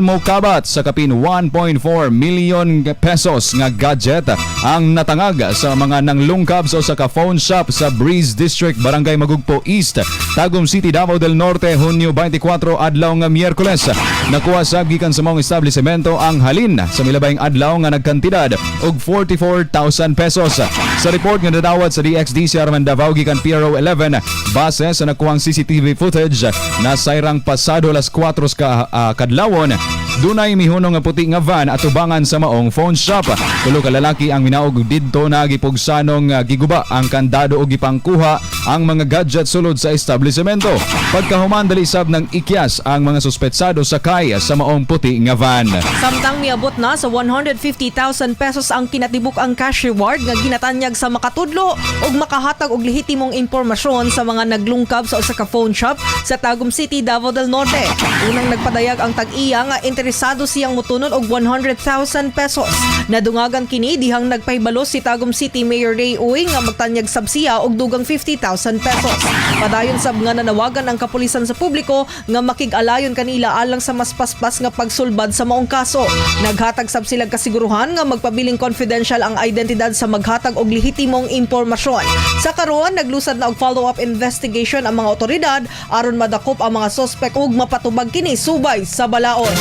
Mokabat sa kapin 1.4 million pesos nga gadget ang natangag sa mga nanglungkab sa usa ka phone shop sa Breeze District, Barangay Magugpo East, Tagum City, Davao del Norte, Hunyo 24, adlaw nga Miyerkules. Nakuha sab gikan sa maong establishmento ang halin sa milabayng adlaw nga nagkantidad og 44,000 pesos. Sa report nga nadawat sa DXDC Arman Davao gikan PRO 11, base sa nakuhang CCTV footage na sayrang pasado las 4 ka kadlawon, dunay mihunong nga puti nga van atubangan sa maong phone shop. Tulo ka lalaki ang minaog didto na gipugsanong giguba ang kandado og gipangkuha ang mga gadget sulod sa establishmento. Pagkahuman, dali sab nang ikyas ang mga suspetsado sakay sa maong puti nga van. Samtang miabot na sa 150,000 pesos ang kinatibuk ang cash reward nga ginatanyag sa makatudlo ug makahatag og lehitimong impormasyon sa mga naglungkab sa usa ka phone shop sa Tagum City, Davao del Norte. Unang nagpadayag ang tag-iya nga interesado siyang mutunon og 100,000 pesos. Nadungagan kini dihang nagpahibalo si Tagum City Mayor Ray Uy nga magtanyag sab siya og dugang 50,000 pesos. Padayon sab nga nanawagan ang kapulisan sa publiko nga makig-alayon kanila alang sa mas paspas nga pagsulbad sa maong kaso. Naghatag sab sila kasiguruhan nga magpabiling confidential ang identidad sa maghatag og lehitimong impormasyon. Sa karon, naglusad na og follow-up investigation ang mga otoridad aron madakop ang mga sospek ug mapatubag kini subay sa balaod.